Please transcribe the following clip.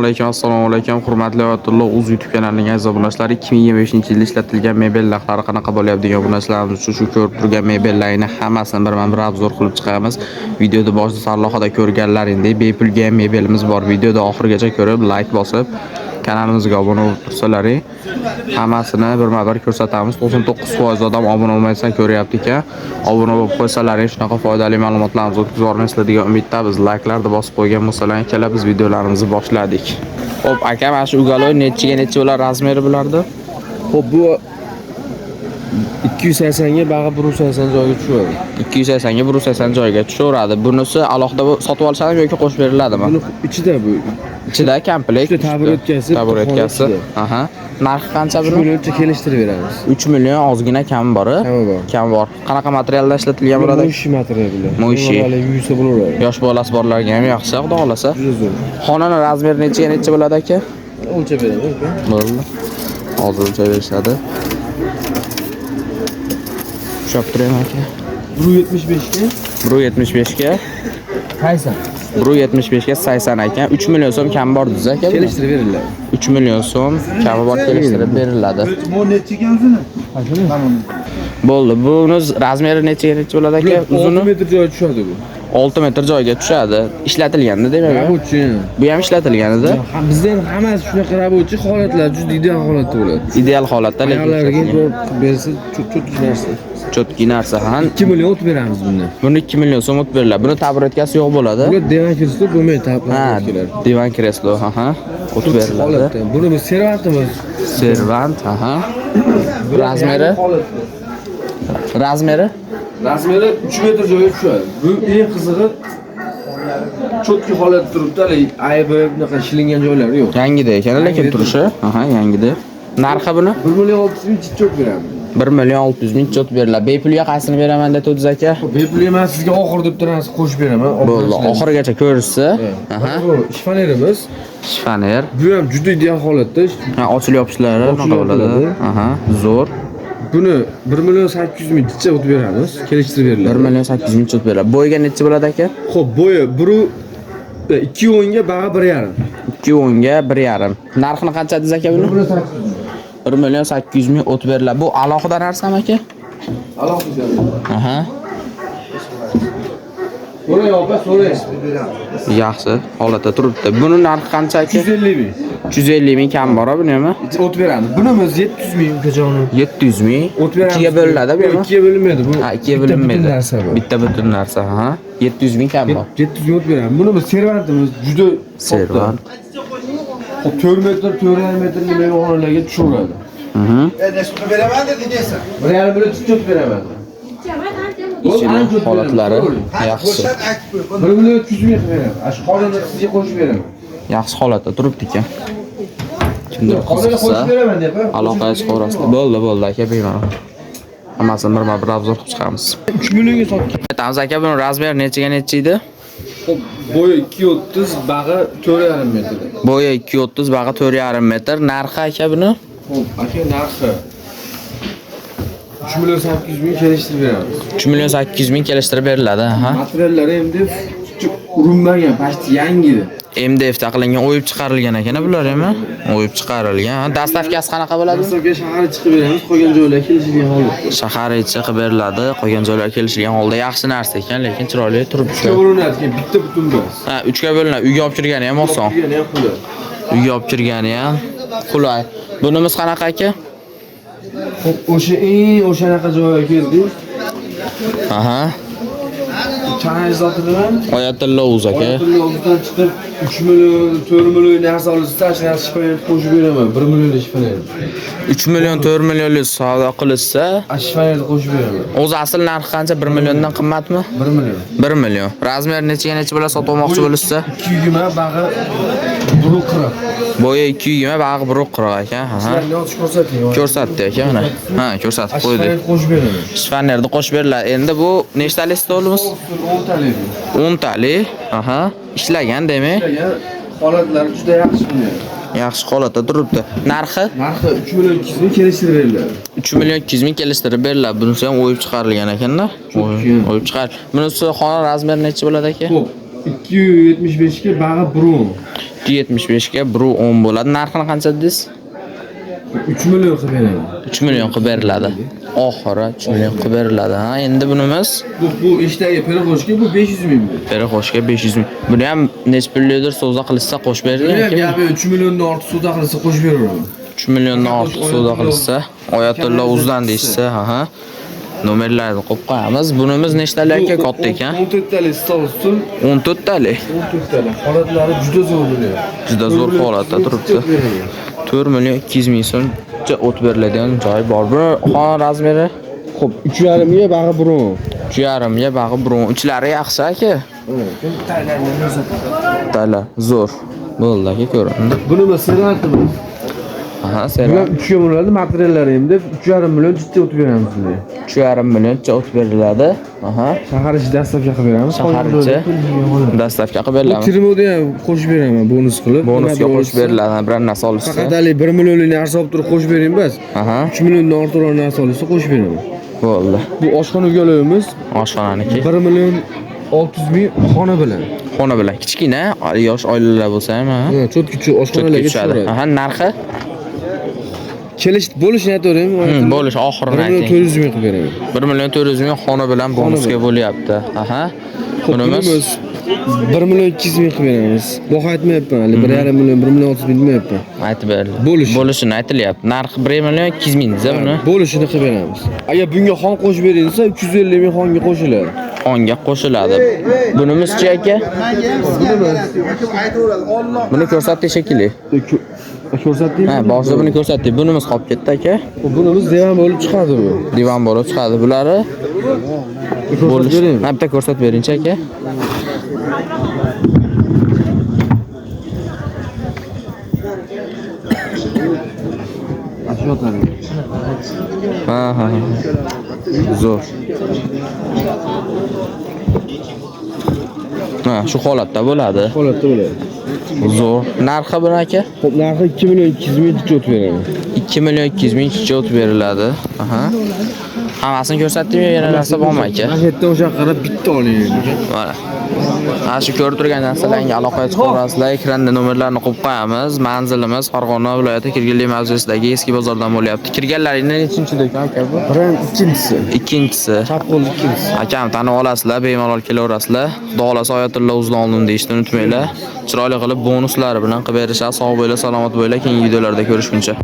Assalomu alaykum, hurmatli Oyatulloh Uz YouTube kanalining aziz obunachilari. 2025-yilda ishlatilgan mebel narxlari qanaqa bo'lyapti degan obunachilarimiz uchun shu ko'rib turgan mebellarni hammasini birma-bir обзор qilib chiqamiz. Videoda boshida sarlavhada ko'rganlaringdek, bepulga ham mebelimiz bor. Videoda oxirigacha ko'rib, like bosib, kanalimizga obuna bo'lib tursalaring, hammasini birma-bir ko'rsatamiz. 99% odam obuna bo'lmaysan ko'ryapti ekan. Obuna bo'lib qo'ysalaring, shunaqa foydali ma'lumotlarimizni o'tkazib yubormaysizlar degan umiddamiz. Likelarni bosib qo'ygan bo'lsalaring, ikkala biz videolarimizni boshladik. Xo'p, aka, mana shu уголой nechiga necha bo'lar размер i bularni? Xo'p, bu 280 ga, bag'i 180 joyga tushadi. 280 ga 180 joyga tushaveradi. Bunisi alohida sotib olishadimi yoki qo'shib beriladimi? Buni ichida bu. Ichida komplekt. Uchta taburetkasi, Taburetkasi. bitta xona. Aha. Narxi qancha 3 buni? millioncha kelishtirib beramiz. 3 million ozgina kam bor. Kami bor. Kam bor. Qanaqa materialda ishlatilgan bo'ladi? Моющий material bular. Моющий. Bemalol yuvsa bo'laveradi. Yosh bolasi borlarga ham yaxshi, xudo xohlasa. Juda zo'r. Xonani размер i nechaga necha bo'ladi, aka? O'lchab beraman, aka. Bo'ldi. Hozir o'lchab berishadi. Ushlab turaymi, aka? 1.75 ga 1.75 ga 80. 1.75 ga 80 ekan. 3 million so'm kam bor dedingiz, aka, buni? Kelishtirib beriladi. 3 million so'm kami bor, kelishtirib beriladi. Bu nechiga o'zini? Bo'ldi. Buni размер i nechaga necha bo'ladi, aka? 6 Uzuni metr joyga tushadi bu. 6 metr joyga tushadi. Ishlatilganda demak. Рабочий. Bu ham ishlatilgan edi. Ha, bizda ham hammasi shunaqa рабочий holatlar juda ideal holatda bo'ladi. Ideal holatda, lekin Ayollarga ishlatilgan. ko'p bersa cho'tki narsa. Чётки narsa, ha. 2 million o'tib beramiz bundan. Buni 2 million so'm o'tib beriladi. Buni taburetkasi yo'q bo'ladi. Bular divan, kreslo bo'lmaydi, Ha, kelar. Divan, kreslo, ha. O'tib beriladi. Holatda. Buni biz servantimiz. Servant, aha. Размер i? Holatda. Размер i? Размер i 3 metr joyga tushadi. Bu eng qizig'i, чётки holatda turibdi, hali aybi, bunaqa shilingan joylari yo'q. Yangida ekan, lekin Yangida. turishi. Aha, yangida. Narxi buni? 1 million 600 ming chichok beramiz. 1 million 600 ming chot beriladi. Bepulga qaysini beraman deb turdiz, aka? Bepul emas, sizga oxirida bitta narsa qo'shib beraman. Bo'ldi, oxirigacha ko'rishsa. Aha. Bu shifonerimiz. Shifoner. Bu ham juda ideal holatda. Ha, ochilib yopishlari Ochilib bunaqa bo'ladi. yopiladi. Aha, zo'r. Buni 1 million 800 ming chicha o'tib beramiz, kelishtirib beriladi. 1 million 800 ming chot beriladi. Bo'yiga necha bo'ladi, aka? Xo'p, bo'yi 1 2.10 ga, bag'i 1.5. 2.10 ga 1.5. Narxini qancha dedingiz, aka, buni? 1 million 800 ming. 1 million 800 ming o'tib beriladi. Bu alohida narsami, aka? Alohida. Aha. So'rang, opa, so'rang. Yaxshi holatda turibdi. Buni narxi qancha, aka? 350 ming. 350 ming kam bor buni ham. O'tib beramiz. Bunimiz 700 ming, ukajonim. 700 ming. O'tib beramiz. Ikkiga bo'linadi bu Yo'q, ham? ikkiga bo'linmaydi bu. Ha, ikkiga Bitta bo'linmaydi. butun narsa bu. Bitta butun narsa, ha. 700 ming kam bor. 700 ming o'tib beramiz. Bunimiz servantimiz juda. Servant. Xo'p, 4 metr, 4.5 metrli mehmonxonalarga tushaveradi. Nesib beraman dedi nesa. 1.5 million chichib beraman. Ichini holatlari yaxshi. 1 million 300 ming qilib beraman. Shu xonani sizga qo'shib beraman. Yaxshi holatda turibdi ekan. Kimdir Xonani qiziqsa qo'shib beraman deb. Aloqaga chiqaverasizlar. Bo'ldi, bo'ldi, aka, bemalol. Hammasini birma-bir обзор qilib chiqamiz. 3 millionga sotgan. Aytamiz, aka, buni размер nechaga necha edi? Xo'p, bo'yi 2.30, bag'i 4.5 metr. Bo'yi 2.30, bag'i 4.5 metr. Narxi, aka, buni? Xo'p, aka, narxi 3 million 800 ming, kelishtirib beramiz. 3 million 800 ming, kelishtirib beriladi, ha. Materiallari endi urinmagan, почти yangi. MDF ta qilingan, o'yib chiqarilgan ekan bular ham, o'yib chiqarilgan. Доставка si qanaqa bo'ladi? Доставка shahar chiqib beramiz, qolgan joylar kelishilgan holatda. Shahar ichi qilib beriladi, qolgan joylar kelishilgan holda. Yaxshi narsa ekan, lekin chiroyli turibdi. Uchga bo'linadi keyin, bitta butun emas. Ha, uchga bo'linadi. Uyga olib kirgani ham oson. Turgani ham qulay. Uyga olib kirgani ham qulay. Bunimiz qanaqa, aka? Xo'p, o'sha eng o'shanaqa joyga keldik. Aha. Chanaj zotidan. Oyatilla Uz, aka. Oyatullo Uzdan chiqib 3 million, 4 million narsa olsa, shu narsa shifoner qo'shib beraman. 1 million shifoner. 3 million, 4 millionlik savdo qilishsa, Shifonerni qo'shib beraman. O'zi asl narxi qancha? 1 milliondan qimmatmi? 1 million. 1 million. Размер nechaga necha bo'ladi sotib olmoqchi bo'lishsa? 220, bag'i 1.40. Bo'yi 220, bag'i 1.40 ekan. Aha. Sizlarga yozish ko'rsating. Ko'rsatdi, aka, mana. Ha, ko'rsatib qo'ydi. Shifoner qo'shib beraman. Shifonerni qo'shib beriladi. Endi bu nechtalik stolimiz? 10 talik. 10 talik. Aha. Ishlagan demak. Ishlagan, holatlari juda yaxshi buni. Yaxshi holatda turibdi. Narxi? Narxi 3 million 200 ming, kelishtirib beriladi. 3 million 200 ming, kelishtirib beriladi. Bunisi ham o'yib chiqarilgan ekanda. O'yib chiqar. Bunisi xona размер i necha bo'ladi, aka? Xo'p, 275 ga, bag'i 1.10. 2.75 ga 1.10 bo'ladi. Narxini qancha dedingiz? 3 million qilib beraman. 3 million qilib beriladi. Oxiri 3 million qilib beriladi. Ha, endi bunimiz Bu ishdagi perxo'shga bu 500 ming bu. Perxo'shga 500 ming. Buni ham nech pullidir savdo qilishsa qo'shib Buni ham beriladi. gapi 3 milliondan ortiq savdo qilsa qo'shib beraman. 3 milliondan ortiq savdo qilishsa, Oyatullo uzdan deyishsa, ha. Nomerlarni qo'yib qo'yamiz. Bunimiz nechtalik aka katta ekan? 14 talik stol stul, 14 talik. 14 talik. Holatlari juda zo'r bular. Juda zo'r holatda turibdi. 4 million 200 ming so'mcha o't beriladigan joy bor. Buni xona razmeri Xo'p, 3,5 ga bag'i burun. 3,5 ga bag'i burun. Ichlari yaxshi aka. Tala zo'r. Bo'ldi aka ko'rindi. Buni masalan Aha, Bular sera 3 ga bo'ladi, materiallari endi 3,5 million jiddiy o'tib beramiz sizlarga. 3,5 millioncha o't beriladi. Aha. Shahar ichi dastavka qilib beramiz. Shahar ichi dastavka qilib Bu beriladi. termovni ham qo'shib beraman bonus qilib. Bonusga Nima qo'shib beriladi, biror narsa olishsa. Faqat hali 1 millionlik narsa olib turib qo'shib bering bas. Aha, 3 milliondan ortiqroq narsa olsa qo'shib beraman. bo'ldi. Bu oshxona ugalovimiz Oshxonaniki. 1 million 600 ming xona bilan. Xona bilan kichkina, yosh oilalar bo'lsa ham, ha. Ha, cho'tkichi Cho'tka oshxonalarga tushadi. tushadi. Aha, narxi? Kelish bo'lishini aytaveraymi? Bo'lish oxirini 1 million ayting. 400 ming qilib beraman. 1 million 400 ming xona bilan bonusga bo'lyapti. Aha. Bunimiz Bunimiz 1 million 200 ming qilib beramiz. Baho aytmayapman, hali 1,5 million, 1 million 600 ming demayapman. aytib berildi. Bo'lishi. Bo'lishini aytilyapti. Narxi 1 million 200 ming desa buni Bo'lishini qilib beramiz. Agar bunga xon qo'shib bering desa 350 ming xonga qo'shiladi. xonga qo'shiladi. Bunimizchi aka? Buni ko'rsatdik shekilli. Ko'rsatdingmi? Ha, boshida buni ko'rsatdik. Bunimiz qolib ketdi aka. Bunimiz divan bo'lib chiqadi bu. Divan bo'lib chiqadi. Bulari Ko'rsatib bo'lish. beraymi? Ha, bitta ko'rsatib beringchi aka. Ha, ha, ha. Zo'r. Ha, shu holatda bo'ladi. Holatda bo'ladi. Zo'r. Narxi buni aka? Xo'p, narxi 2 million 200 ming o'tib beraman. 2 million 200 ming chicha beriladi. Aha. Hammasini ko'rsatdingmi? Yana narsa bormi aka? Mana shu yerdan o'sha yoqqa qarab bitta oling. Mana. Mana shu ko'rib turgan narsalarga aloqaga chiqaverasizlar. Ekranda nomerlarni qo'yib qo'yamiz. Manzilimiz Farg'ona viloyati Kirgili mavzesidagi eski bozordan bo'lyapti. Kirganlaringda nechinchi do'kon aka bu? Birin ikkinchisi. Ikkinchisi. Chap qo'l ikkinchisi. Akam tanib olasizlar, bemalol kelaverasizlar. Xudo xolasa Oyatullo uzdan oldim deyishni unutmanglar. Chiroyli qilib bonuslari bilan qilib berishadi. Sog' bo'linglar, salomat bo'linglar. Keyingi videolarda ko'rishguncha.